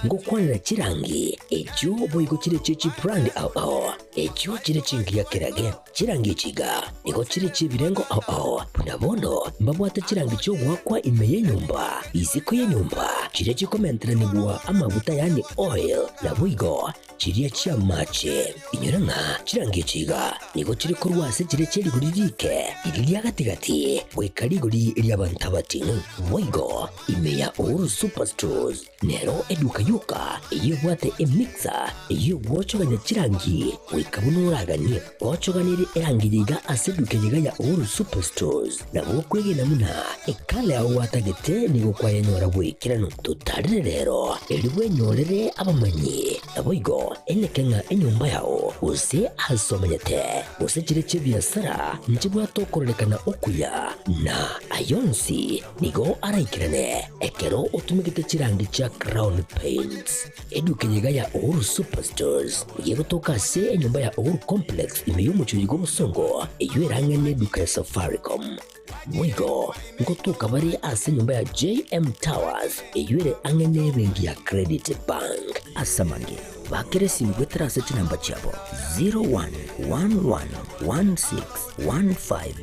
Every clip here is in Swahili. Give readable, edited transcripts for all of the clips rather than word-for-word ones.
Ngokwanera chirangi echio boigo chire chichibrand ao ao echio chire chingiya kerage chirangi chiga nigo chire chibirengo ao ao buna bono mbabwate chirangi chiogwakwa ime yenyumba isiko yenyumba chire chikomenteranigwa amaguta yani oil na boigo chiria chiamache inyora ng'a chirangi chiga nigo chiri korwa ase chire chierigori rike iri ria gatigati goika rigori ri'abanto abatino boigo ime ya Uhuru Superstores nero eduka yoka eyio ebwate emixer eyio gwochogania chirangi goika buna oraganie gwochoganire erangi yiga ase eduka yiga ya Uhuru Superstores nabo okwegena muna ekale ao gwatagete nigo kwayenyora bwekirano totarire rero eri bwenyorere abamanyi naboigo eneke ng'a enyomba yao gose ase omanyete gose chire chi'ebiasara nchibwate okorerekana okuya na ayonsi nigo araikirane ekero otumegete chirangi chia Crown Paints. Eduka yiga ya Uhuru Superstores yegotoka ase enyomba ya Uhuru Complex ime y'omochori gw'obosongo eywo erang'ene eduka ya Safaricom. Boigo ngotoka bare ase enyomba ya JM Towers eywo ere ang'ene ebenki ya Credit Bank. Ase amange bakere esimu gwetera ase chinamba chiabo 0111161500.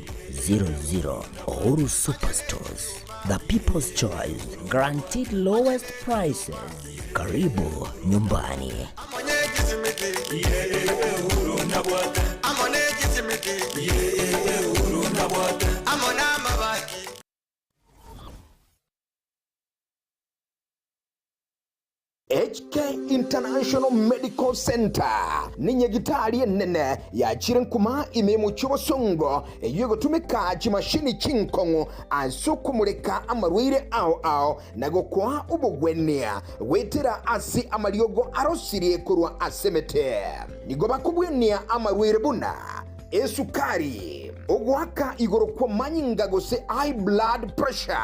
Uhuru Superstores, the people's choice, guaranteed lowest prices. Karibu nyumbani. HK International Medical Center ninye gitari enene yachire nkuma imemo cy'obosongo eyo gotumika chimashini chinkongo asukumureka amarwire ao ao nagokwa ubugwenia wetera asi amariogo arosirie kurwa asemete nigo bakubwenia amarwire buna esukari ogwaka igoro kwa manyinga gose high blood pressure,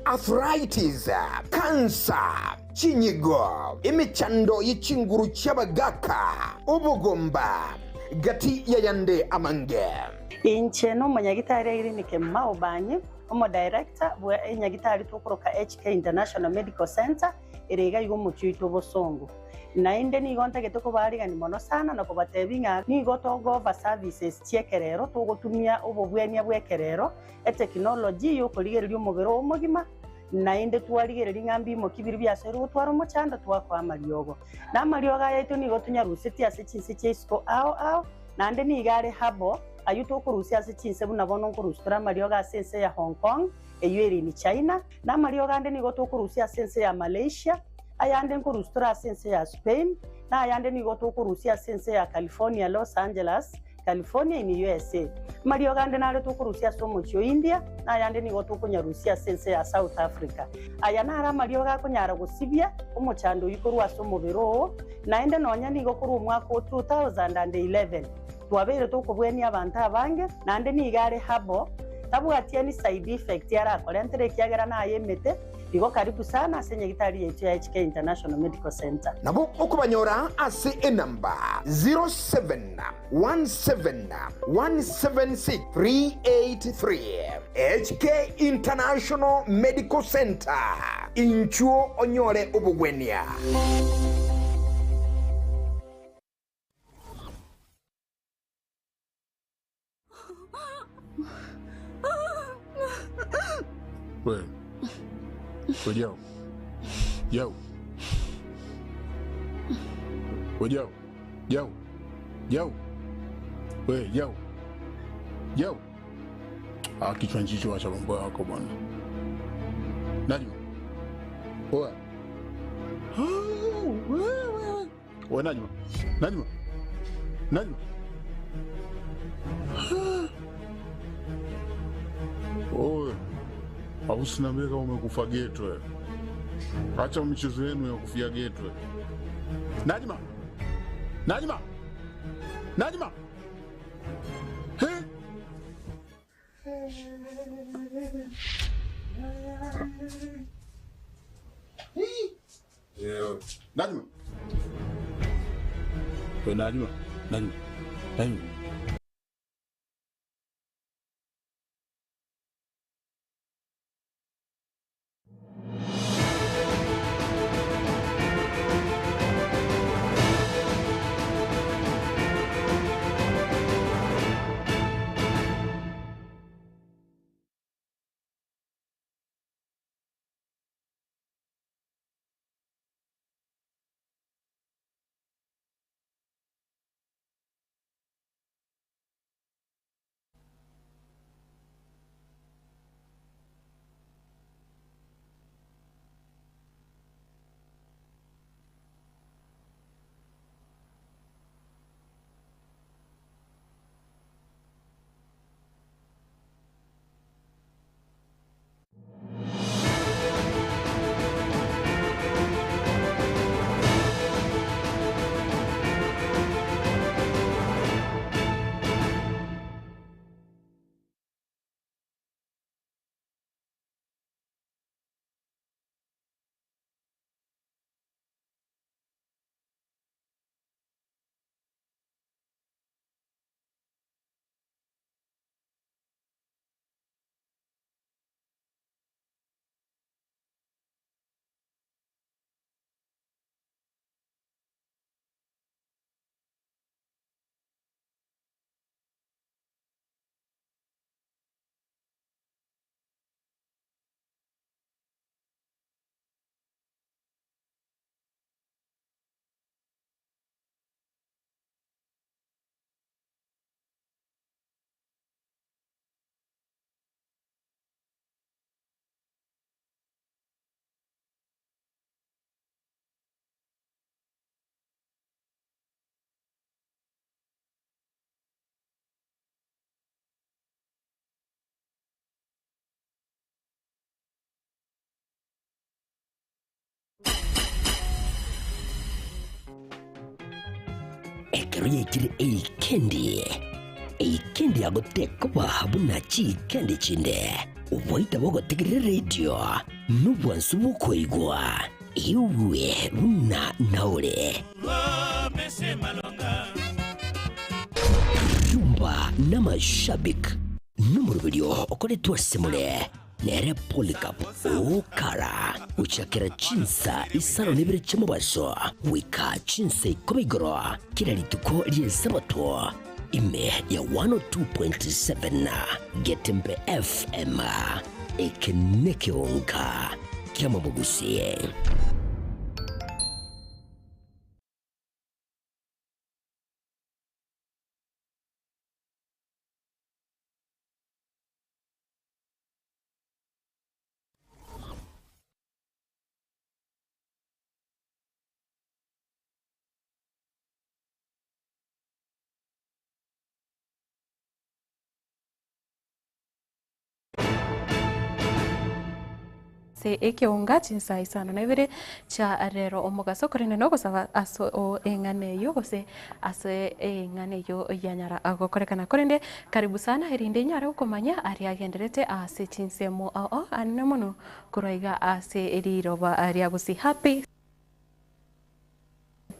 arthritis, cancer, chinyigo, imichando y'ikinguru cy'abagaka, ubugomba gati yayande amange. Inche no munyagitari Irene Kemau omo director bwa enyagitari tukoroka HK International Medical Center erega igo muchito bosongo. Nainde nigo ntagete kubarigani mono sana na kubatebinga nigo togova services chiekerero tugotumia obobwenia bwekerero eteknology yokorigereria omobere omogima nainde twarigereria ng'ambi imo kibiri biasoire gotwara omochando twakwa amariogo na amariogo ayaito nigo tonyarusetie ase chinse chia isiko ao ao naende nigo are habo ayu tokorusia ase chinse buna bono nkorusitora amariogo ase ense ya Hong Kong eyo ere in China na amariogo ande nigo tokorusia ase ense ya Malaysia ayande nkorusitora ase ense ya Spain na ayande nigo tokorusia ase ense ya California, Los Angeles, California in USA. Mariogo ande nare tokorusia ase omochie o India na ayande nigo tokonyarusia ase ense ya South Africa. Aya nare amariogo akonyara gosibia omochando oyo korwa ase omobere oo naende nonya nigo korwa omwaka o 2011 twabeire tokobwenia abanto abange naende nigo are habo tabwatia ni side effect yarakorentere ekiagera naye emete igo karibu sana ase nyagitari yetu ya HK International Medical Center. Nabo okubanyora ase enamba 0717176383. HK International Medical Center inchuo onyore obogwenia. We. We yo. Yo. We yo. Yo. Yo. We yo. Yo. Ah, kichwa nchicho acha mambo yako bwana. Najma. Oa. Wewe. We Najma. Najma. Najma. Oe. Au usiniambie kama umekufa geto wewe. Acha michezo yenu ya kufia geto. Najma. Najma. Najma. He? Najma. We Najma. Najma. Najma. Ekero yaikire eikendi eikendi yagotekoba buna chiikendi chinde obwaita bogotegerera radio nobwansu bokoigwa iwe buna naore Rumba n'amashabik n'omurubiryo okoretwa semule nere Polycarp okara uchakira chinsa isano n'ibiri cy'umubazo wika chinsa ikumi igoro kila rituko ry'esabato ime ya 102.7 Getembe FM ekenekionka kyamabugusie. Se ekeonga chinsa isano na ibere cha rero omogaso korene nogosaba aso o eng'ane eyo gose ase eng'ane eyo yanyara agokorekana korende karibu sana erinde nyara okomanya ari agenderete ase chinsemo ao anene mono korwa ase eriroba aria gosi happy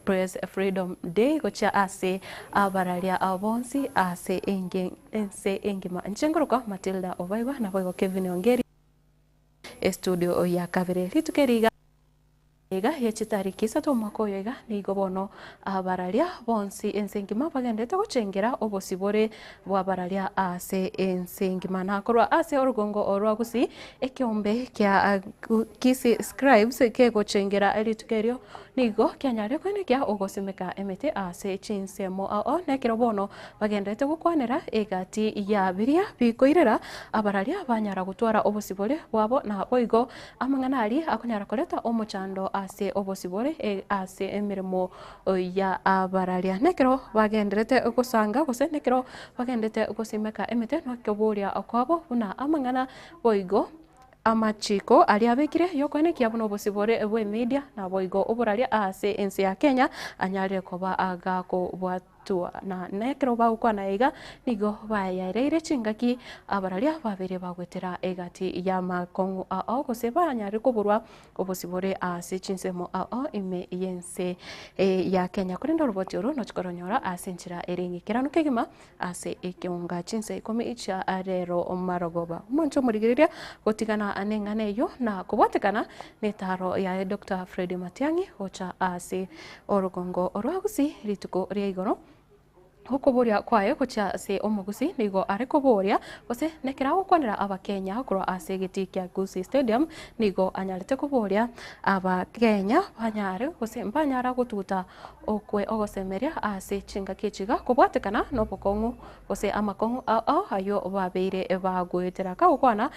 Press Freedom Day gocha ase abararia abonsi ase enge ense engima nchengoroka Matilda Obaiwa na boigo Kevin Ongeri studio ya kabere ritukeriga iga yechitariki isatu omwaka oyo iga nigo bono abararia bonsi ense engima bagendete gochengera obosibore bwa bararia ase ense engima nakorwa ase orugongo orwa gusi ekiombe kia Kisii Scribes kegochengera ritukerio nigo kianyare kwenekia ogosimeka emete ase chinsemo ao nekero bono bagendete gokwanera egati ya biria bikoirera abararia banyara gotwara obosibore bwabo na boigo amang'ana ari akonyara koreta omochando ase obosibore ase emirimo ya abararia nekero bagenderete gosanga gose nekero bagendete gosimeka emete nokoboria okwabo buna amang'ana boigo amachiko ari abekire yokwenekia buno obosibore bwe media na boigo oboraria ase ense ya Kenya anyare koba agako bwatua na nekero bagokwana iga nigo bayareire chingaki abararia babere bagwetera egati ya makong'u ao gose banyare koborwa obosibore ase chinsemo ao ime yense ya Kenya korenda oroboti oro nochikoronyora ase enchera ere eng'ikeranu kegima ase ekeunga chinse ikomi icha rero marogoba omonto omorigereria gotigana aneng'ana eyo na kobwatekana netaro ya Dr. Fred Matiang'i gocha ase orugongo orwa Gusii rituko ria igoro okoboria kwaye gocha ase omogusi nigo are koboria gose nekera gokwanera abakenya korwa ase egeti kia Gusii Stadium nigo anyarete koboria abakenya banyare gose mbanyara gotuta okwe ogosemeria ase chingaki chiga kobwatekana nobokong'u gose amakong'u ao ayo babeire bagwetera kagokwana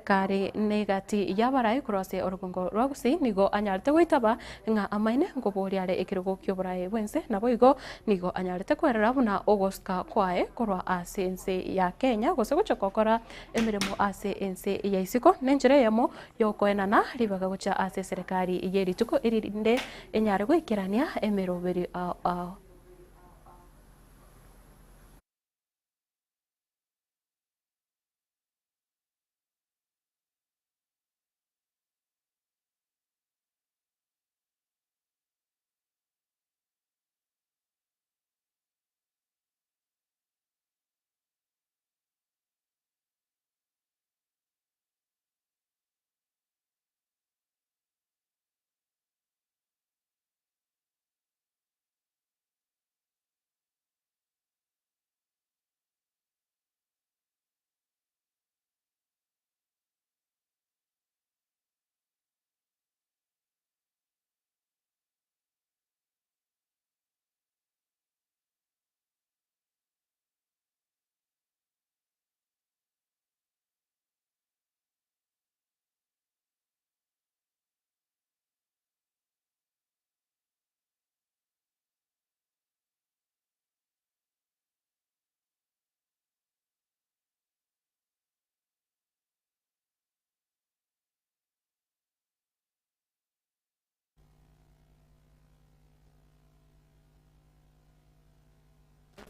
kare negati yabarai korwa ase orugongo rwa Gusii nigo anyarete goitaba ng'a amaine nkoboria are ekerogo kioborae bwense naboigo nigo anyarete kwerera buna ogoska kwae korwa ase ense ya Kenya gose gocha gokora emirimo ase ense ya isiko nenchera eyemo yokoenana ribaga gocha ase serikali yerituko erinde enyare goikerania emeroberi ao ao.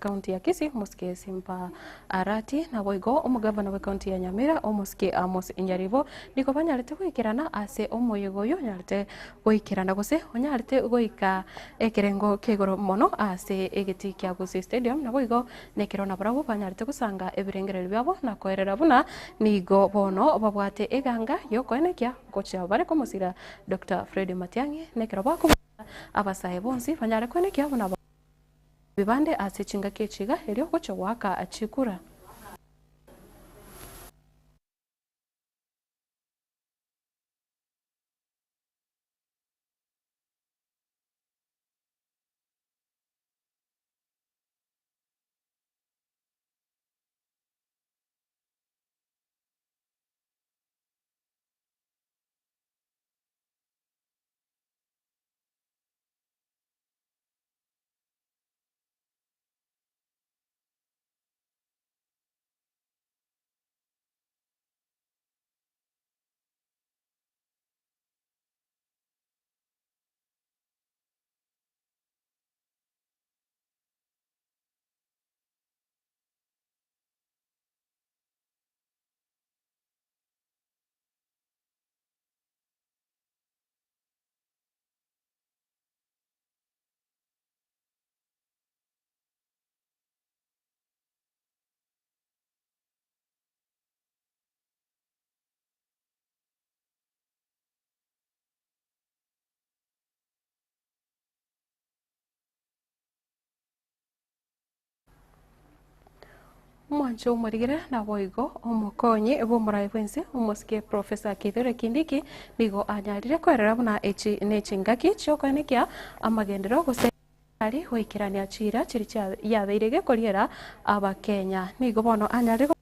kaunti ya Kisii Omosike Simba Arati na boigo omugavana we kaunti ya Nyamira Omosike Amos Nyaribo niko banyarete goikerana ase omoyego oyo nyarete goikerana gose onyarete goika ekerengo kegoro mono ase egeti kia Gusii Stadium na boigo nekero na barabo banyarete gosanga ebirengereri byabo na koerera buna nigo bono babwate eganga yokoenekia gocha bare komosira Dr. Fred Matiang'i nekero bako abasae bonsi banyare kwenekia buna bibande ase chingaki echiga erio gocha gwaka achikura. Mwancho omorigere na boigo omokonyi bw'omorai bwense Omosike Professor Kithure Kindiki nigo anyarire kwerera buna echi nechingaki chiokoenekia amagendero gose ari goikerania chira chiri yabeire gekoriera abakenya nigo bono anyarire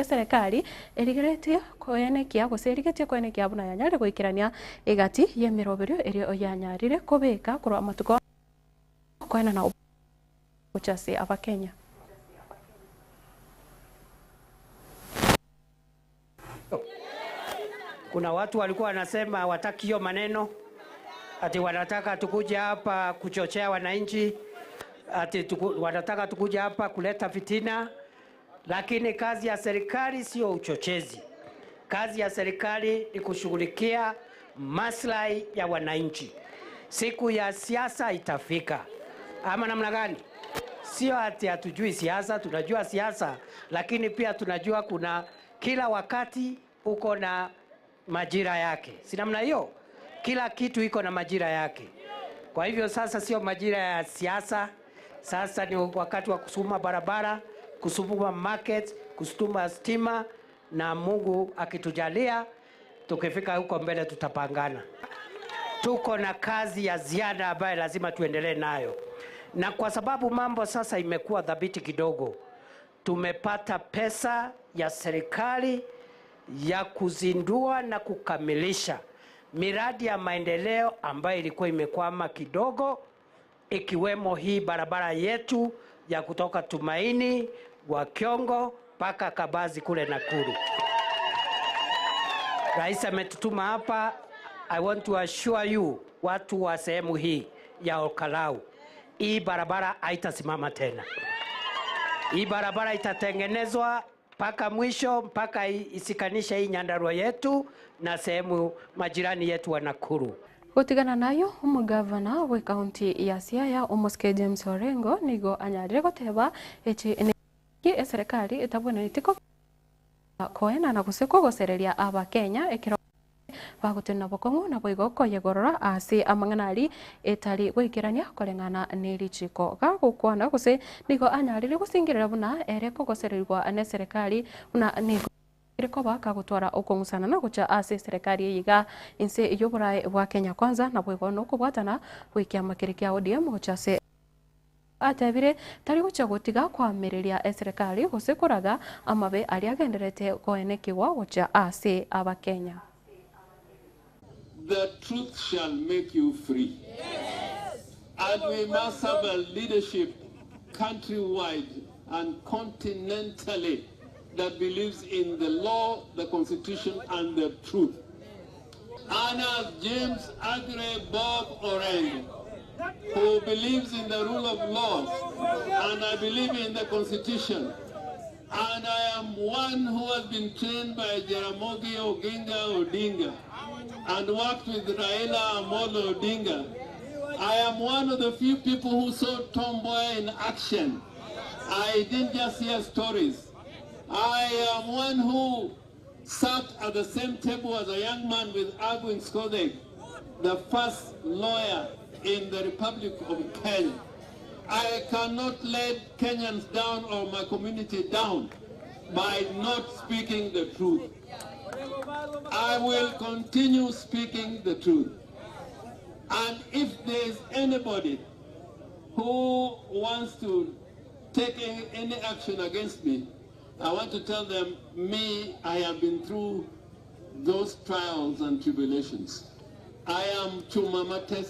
serikali erigeretie koenekia gose erigetie koenekia buna yanyarire goikerania egati y'emiroberio erio yanyarire kobeka korwa amatuko koena na gochase abakenya. Kuna watu walikuwa wanasema hawataki hiyo maneno, ati wanataka tukuje hapa kuchochea wananchi, ati wanataka tukuje hapa kuleta fitina. Lakini kazi ya serikali sio uchochezi. Kazi ya serikali ni kushughulikia maslahi ya wananchi. Siku ya siasa itafika, ama namna gani? Sio ati hatujui siasa, tunajua siasa, lakini pia tunajua kuna kila wakati uko na majira yake. Si namna hiyo? Kila kitu iko na majira yake. Kwa hivyo sasa sio majira ya siasa, sasa ni wakati wa kusukuma barabara, kusukuma market, kusukuma stima, na Mungu akitujalia tukifika huko mbele tutapangana. Tuko na kazi ya ziada ambayo lazima tuendelee nayo. Na kwa sababu mambo sasa imekuwa dhabiti kidogo, tumepata pesa ya serikali ya kuzindua na kukamilisha miradi ya maendeleo ambayo ilikuwa imekwama kidogo, ikiwemo hii barabara yetu ya kutoka Tumaini wa Kiongo mpaka Kabazi kule Nakuru. Rais ametutuma hapa. I want to assure you, watu wa sehemu hii ya Olkalau, hii barabara haitasimama tena. Hii barabara itatengenezwa mpaka mwisho, mpaka isikanishe hii Nyandarua yetu na sehemu majirani yetu wa Nakuru. Gutigana nayo omugavana we kaunti ya Siaya Omosike James Orengo nigo anyarire goteba echi ki serikali itabwenerete koena na gose kogosereria abakenya ekero bagotena bokong'u na boigo koyegorora ase amang'ana etari goikerania koreng'ana n'erichiko gagokwana gose nigo anyarire gosingirira buna ere kogosererwa ne serikali buna nigo irikoba kagotwara okong'usana na gocha ase serikali eyiga inse y'oborae bwa Kenya Kwanza na boigo nokobwatana goikia kere kia ODM gocha ase atebire tari gocha gotiga kwamireria eserikali gose koraga amabe aria agenderete koenekiwa gocha ase abakenya. The truth shall make you free. Yes. And we must have a leadership countrywide and continentally that believes in the law, the constitution, and the truth. And as James Agre Bob Orengo, who believes in the rule of law, and I believe in the Constitution. And I am one who has been trained by Jaramogi Oginga Odinga and worked with Raila Amolo Odinga. I am one of the few people who saw Tom Mboya in action. I didn't just hear stories. I am one who sat at the same table as a young man with Argwings Kodhek, the first lawyer in the Republic of Kenya. I cannot let Kenyans down or my community down by not speaking the truth. I will continue speaking the truth. And if there is anybody who wants to take any action against me, I want to tell them, me, I have been through those trials and tribulations. I am Chumama tested.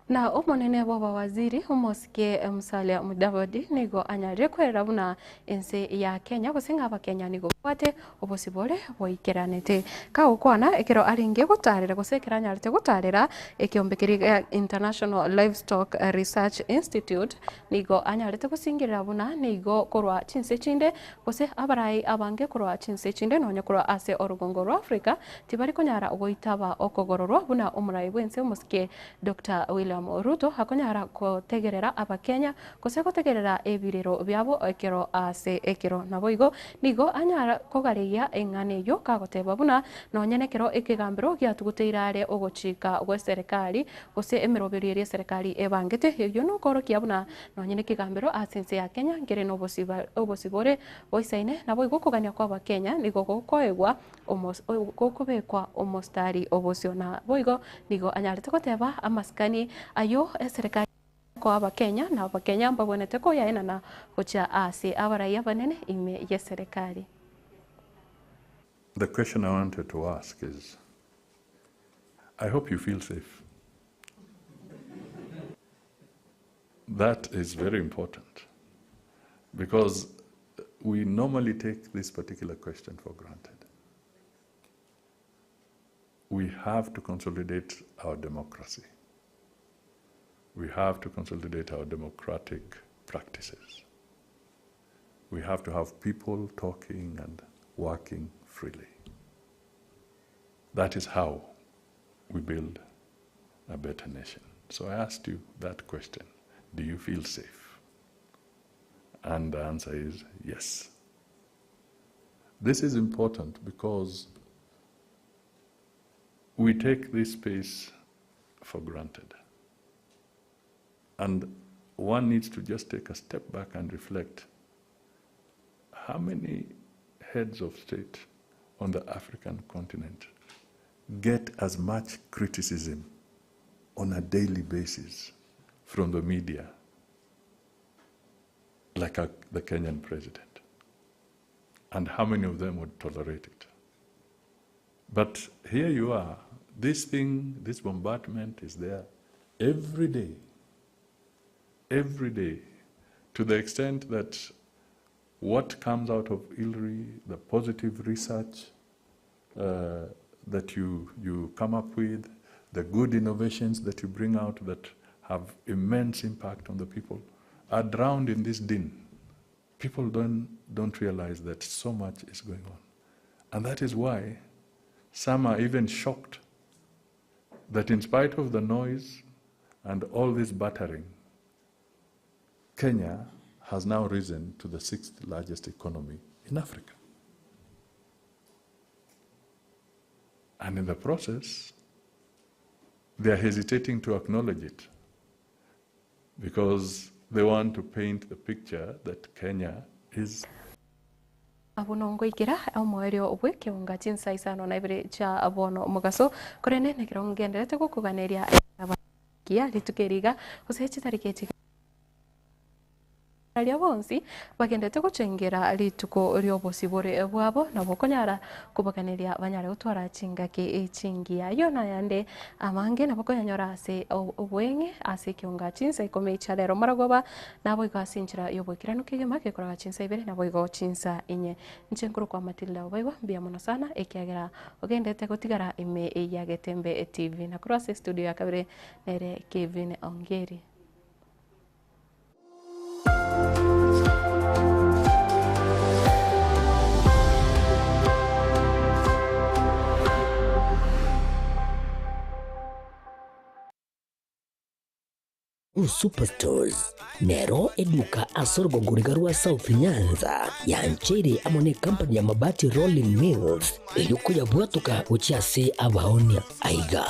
Na omonene bwa waziri omosike Musalia Mudavadi nigo anyarire kwerera buna ense ya Kenya gose ng'a abakenya nigo bwate obosibore boikeranete kagokwana ekero arenge gotarera gose ekero anyarete gotarera ekiombekeri International Livestock Research Institute nigo anyarete gosingirira buna nigo korwa chinse chinde gose abarai abange korwa chinse chinde nonya korwa ase orugongo rwa Africa tibari konyara ogoitaba okogororwa buna omorai bwense omosike Dr. William Ruto akonyara kotegerera abakenya gose kotegerera ebirero byabo ekero ase ekero naboigo nigo anyara kogaregia eng'ana eyo kagoteba buna nonya nekero ekegambero giatuguteire are ogochika gwe serikali gose emeroberi eri serikali ebangete eyo nokorokia buna nonya nekegambero ase ense ya Kenya ngere obosibore boisaine naboigo kogania kwa abakenya nigo gokoegwa gokobekwa omostari obosio naboigo nigo anyarete koteba amaskani ayo eserikali kwa abakenya na abakenya mbabonete ko yaena na gocha ase abaraiya banene ime ye serikali. The question I wanted to ask is, I hope you feel safe. That is very important because we normally take this particular question for granted. We have to consolidate our democracy. We have to consolidate our democratic practices. We have to have people talking and working freely. That is how we build a better nation. So I asked you that question. Do you feel safe? And the answer is yes. This is important because we take this space for granted. And one needs to just take a step back and reflect. How many heads of state on the African continent get as much criticism on a daily basis from the media like the Kenyan president? And how many of them would tolerate it? But here you are, this thing, this bombardment is there every day. Every day, to the extent that what comes out of ILRI, the positive research that you come up with, the good innovations that you bring out that have immense impact on the people, are drowned in this din. People don't realize that so much is going on. And that is why some are even shocked that in spite of the noise and all this battering, Kenya has now risen to the 6th largest economy in Africa. And in the process, they are hesitating to acknowledge it because they want to paint the picture that Kenya is. Abunongo ikira omwerio obweke unga chinsa isano na ibere cha abono omugaso korene nekero ngenderete gokuganeria abakia ritukeriga gose chitariki. Aria bonsi bagendete guchengera rituko ry'obosibore bwabo nabo konyara kubaganiria banyare gutwara chingaki chingia yo nayande amange nabo konyanyora ase obwenge ase kionga chinsa ikome icharero maragoba nabo igasinchira yobwekirano kegema kekora chinsa ibere nabo igo chinsa inye nchenkuru kwa Matilda obaigwa mbia mono sana ekiagera ogendete gotigara ime ya Getembe TV na kurwa studio ya kabere nere Kevin Ongeri. Superstores nero eduka asorogongoriga rwa South Nyanza yanchere amone company ya Mabati Rolling Mills eyuko yabwatuka uchiase abaonia aiga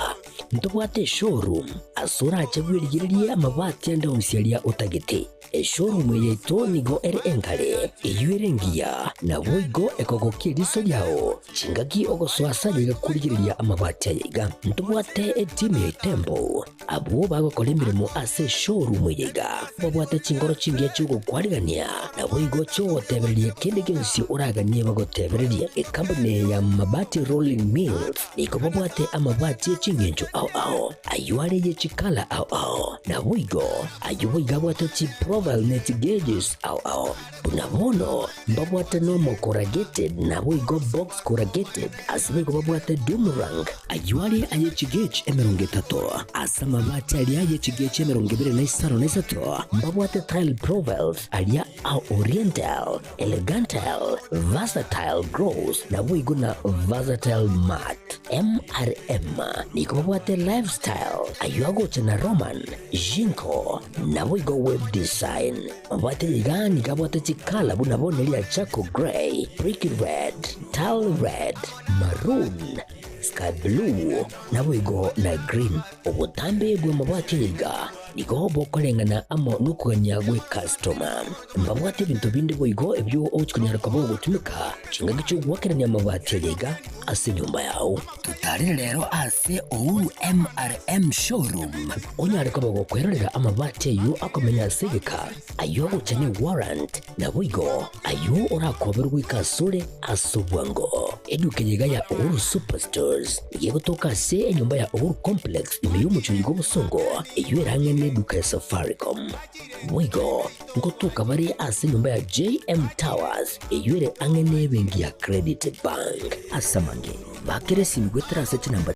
ntobwate showroom asora achagwirigiria amabati anda usialia utagete eshowroom yetu nigo ere enkare eyuerengia na boigo ekogokiriso lyao chingaki ogoswasa kurigiria amabati ayiga ntobwate etimu ya tembo abo bagokora emirimo ase showroom yiga babwate chingoro chingia chugokwarigania na boigo chogotebereria kende gionsi oraganie bagotebereria ekampani ya Mabati Rolling Mills niko babwate amabati chingencho ao ao ayuare ye chikala ao ao na boigo ayo babwate chi profile net gauges ao ao bunabono babwate nomo corrugated na boigo box corrugated asibigo babwate doomerang ayuare aye chigauge emirongo etato asa mabati aria aye chigauge emirongo ibere na isano na isato mbabwate tile profiles aria au oriental elegantal versatile gross na boigo na versatile mat MRM niko babwate lifestyle ayuagocha na Roman Jinko na boigo web design mabwate igani kabwate chikala bunabonelia charcoal gray brick red tile red maroon sky blue na boigo na green obutambe bwa mabwate iga niko bokolengana amo nukuganya gwe customer mbabwate bintu bindi boigo ebyo ochikunyara kwa bogotumika chingaki chogwakerania mabati yiga ase nyumba yao tutarire lero ase Uhuru MRM showroom onyare kwa bogokwererera amabati ayo akomenya segeka ayo gochane warrant na boigo ayo orakoberwa ikasure asobwango eduke yiga ya Uhuru Superstores yegotoka se enyumba ya Uhuru Complex imeyumucho yigo busongo eyo duka ya Safaricom wigo ngotoka bari ase nyumba ya JM Towers eyure angene bengi ya Credit Bank asamange bakere simigwe trase namba